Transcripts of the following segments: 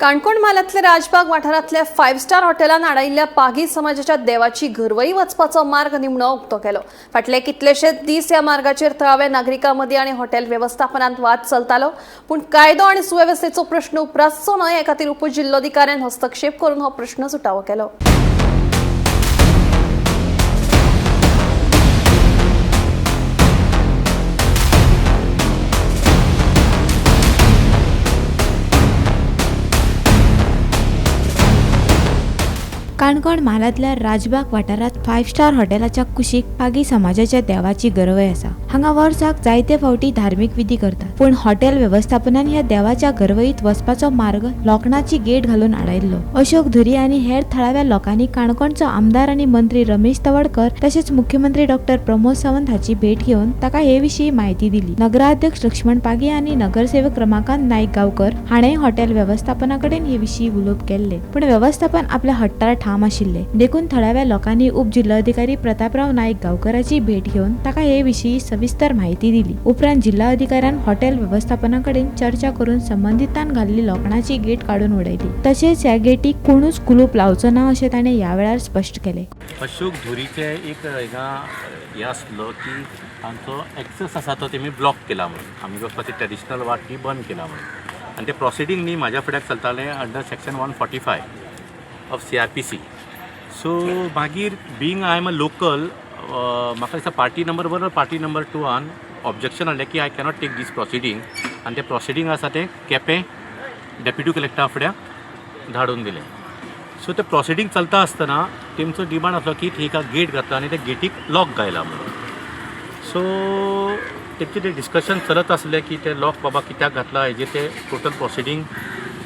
काणकोण म्हालांतल्या राजबाग वाठारांतल्या five star हॉटेलान आडायिल्ल्या पागी समाजाच्या देवाची घरवई वचपाचो मार्ग निमणो उक्तो केलो. फाटले कितलेशेच दीस ह्या मार्गाचेर थळाव्या नागरिकां मदीं आनी हॉटेल वेवस्थापनांत वाद चलतालो. पूण कायदो आनी सुवेवस्थेचो प्रश्न उप्रासचो न्हय हे खातीर उपजिल्लोधिकाऱ्यान हस्तक्षेप करून हो प्रश्न सुटावो केलो. काणकोण म्हालांतल्या राजबाग वाठारांत फायव्ह स्टार हॉटेलाच्या कुशीक पागी समाजाच्या देवाची गरवय आसा. हांगा वर्साक जायते फावटी धार्मीक विधी करतात, पूण हॉटेल वेवस्थापनान ह्या देवाच्या गरवईत वचपाचो मार्ग लोखणाची गेट घालून आडायल्लो. अशोक धुरी आनी हेर थळाव्या लोकांनी काणकोणचो आमदार आनी मंत्री रमेश तवडकर तशेंच मुख्यमंत्री डॉक्टर प्रमोद सावंत हाची भेट घेवन ताका हे विशीं म्हायती दिली. नगराध्यक्ष लक्ष्मण पागी आनी नगरसेवक रमाकांत नायक गांवकर हाणें हॉटेल वेवस्थापना कडेन हे विशीं उलोवप केल्लें, पूण वेवस्थापन आपल्या हट्टार ठाम आशिल्लें. देखून थळाव्या लोकांनी उपजिल्लोधिकारी प्रतापराव नायक गांवकराची भेट घेवन ताका हे विशीं सविस्तर म्हायती दिली. उपरांत जिल्लोधिकाऱ्यान हॉटेल वेवस्थापना कडेन चर्चा करून संबंदितान घाल्ली लोखणाची गेट काडून उडयली. तशेंच ह्या गेटीक कोणूच कुलूप लावचो ना अशें ताणें ह्या वेळार स्पश्ट केलें. अशोक धुरीचे एक हिंगा हें आसलो की तांचो एक्सेस आसा तो तेमी ब्लॉक केला म्हणून, आमी वचपाची ट्रेडिशनल वाट ती बंद केला म्हणून. आनी तें प्रोसिडींग न्ही म्हाज्या फुड्याक चलतालें under section 145 of CrPC. So मागीर being I am a local, म्हाका दिसता party number 1, party number 2 objection हाडलें की I cannot take these proceeding. आनी तें प्रोसिडींग आसा तें केपें डेप्युटी कलेक्टरा फुड्याक धाडून दिलें. सो ते प्रोसिडींग चलता आसतना तेमचो डिमांड आसलो की थंय एक गेट घातला आनी त्या गेटीक लॉक घायला म्हणून. सो तेमचें तें डिस्कशन चलत आसलें की ते लॉक बाबा कित्याक घातला हेजेर ते टोटल प्रोसिडींग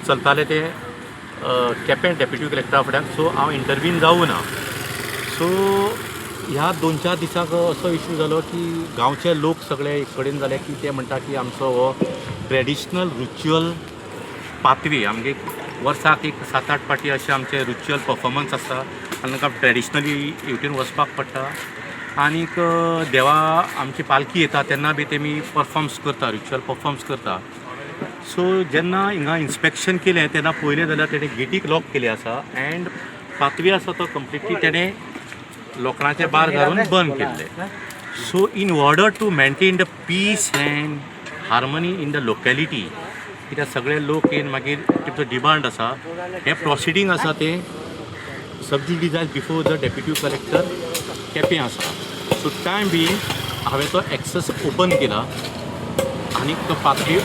चलतालें तें केपें डेप्युटी कलेक्टरा फुड्याक. सो हांव इंटरवीन जावूं ना. सो ह्या 2-4 दिसांक असो इशू जालो की गांवचे लोक सगळे एक कडेन जाले की ते म्हणटा की आमचो हो ट्रेडिशनल रिच्युअल पाथवे, आमगे वर्साक एक 7-8 पाटी अशे आमचे रिच्युअल परफॉर्मन्स आसता आनी तांकां ट्रेडिशनली हेवटेन वचपाक पडटा. आनीक देवा आमची पालखी येता तेन्ना बी तेमी परफॉर्म्स करता, रिच्युअल परफॉर्म्स करता. सो जेन्ना हिंगा इन्स्पेक्शन केलें तेन्ना पळयलें जाल्यार तेणें गेटीक लॉक केलें आसा एंड पाथवे आसा तो कंप्लिटली तेणें लोखणाचे बार घालून बंद केल्ले. So in order to maintain the peace and harmony in the locality, कित्याक सगळे लोक येवन मागीर तेमचो डिमांड आसा, हें प्रोसिडींग आसा तें sub judice before the deputy collector Quepem आसा. सो टायम बीइंग हांवें तो एक्सेस ओपन केला आनी तो पाथवे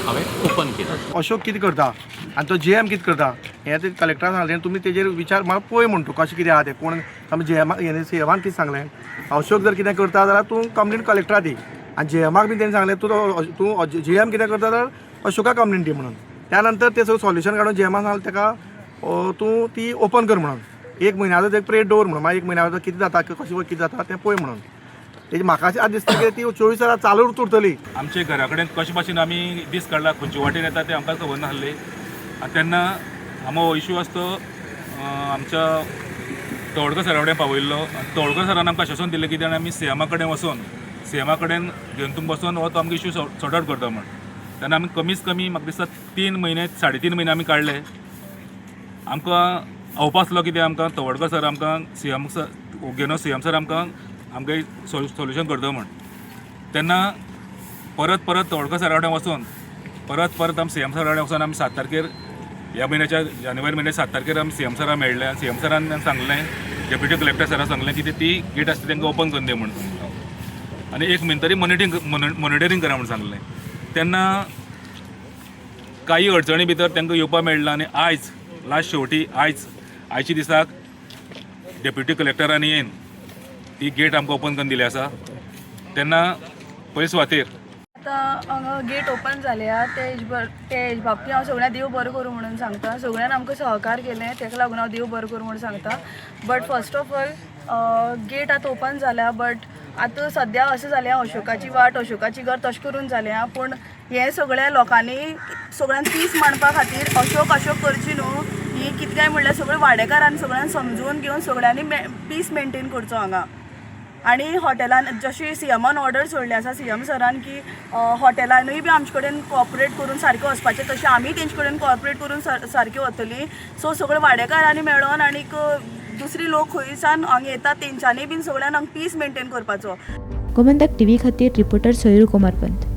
हांवें ओपन केला. अशोक कितें करता आनी तो जीएम कितें करता हें ते कलेक्टरान सांगलें, तुमी तेजेर विचार म्हाका पळय म्हण तूं कशें कितें आहा तें. कोण आमी जीएमाक हें सीएमान कितें सांगलें, अशोक जर कितें करता जाल्यार तूं कंप्लेन कलेक्टरा दी. आनी जीएमाक बी तेणें सांगलें तूं तूं जीएम कितें करता जाल्यार अशोका कंप्लेन दी म्हणून. त्या नंतर तें सगळें सॉल्युशन काडून जीएमान सांगलें ताका तूं ती ओपन कर म्हणून, एक म्हयन्याचो एक पिरियड दवर म्हणून, मागीर एक म्हयन्या कितें जाता कशें कितें जाता तें पळय म्हणून. तेजी म्हाका अशें दिसता की ती 24 वरां चालूच उरतली. आमच्या घरा कडेन कशे भाशेन आमी दीस काडला, खंयचे वाटेन येता तें आमकां खबर नासलें. आनी तेन्ना आमो हो इशू आसा तो आमच्या तवडकर सरा कडेन पावयल्लो. आनी तवडकर सरान आमकां आश्वासन दिलें की ताणें आमी सीएमा कडेन वचोन, सीएमा कडेन घेवन तूं बसोन हो तो आमकां इशू सॉर्ट आवट करता म्हण. तेन्ना आमी कमीच कमी म्हाका दिसता 3 म्हयने 3.5 म्हयने आमी काडले. आमकां होप आसलो कितें आमकां तवडकर सर आमकां सीएम सर घेवन सीएम सर आमकां आमकां सोल्युशन करता म्हण. तेन्ना परत परत तवडकर सरा कडेन वचोन परत परत आमी सीएम सरा कडेन वचोन आमी 7 तारखेर ह्या म्हयन्याच्या जानेवारी म्हयन्या 7 तारखेर आमी सीएम सरा मेळ्ळे. आनी सीएम सरान सांगलें, डेप्युटी कलेक्टर सरान सांगलें की ती गेट आसता तांकां ओपन करून दी म्हण, आनी एक म्हयनो तरी मॉनिटरींग करा म्हूण सांगलें. तेन्ना काही अडचणी भितर तांकां येवपाक मेळ्ळा. आनी आयज लास्ट शेवटी आयज आयच्या दिसाक डेप्युटी कलेक्टरांनी येवन ती गेट आमकां ओपन करून दिली आसा. तेन्ना पयले सुवातेर आतां हांगा गेट ओपन जाल्या ते हेज बाबतींत हांव सगळ्यांक देव बरो करूं म्हणून सांगता. सगळ्यान आमकां सहकार केलें तेका लागून हांव देव बरो करूं म्हणून सांगता. But first of all gate आतां ओपन जाल्या, बट आतां सद्या अशें जालें अशोकाची वाट अशोकाची घर तशें करून जालें. पूण हें सगळ्या लोकांनी सगळ्यान पीस मांडपा खातीर अशोक अशोक करची न्हू ही कितें काय म्हणल्यार सगळ्या वाडेकारांनी सगळ्यांक समजून घेवन सगळ्यांनी पीस मेंटेन करचो हांगा. आनी हॉटेलान जशी सी एमान ऑर्डर सोडली आसा सी एम सरान की हॉटेलानूय बी आमचे कडेन कॉपरेट करून सारकें वचपाचें, तशें आमी तेंचे कडेन कॉपरेट करून सारकें वतलीं. सो सगळे वाडेकारांनी मेळोन आनीक दुसरी लोक खंयसान हांगा येतात तेंच्यांनी बीन सगळ्यान हांगा पीस मेनटेन करपाचो. गोमंतक टीव्ही खातीर रिपोर्टर सोयरू कुमार पंत.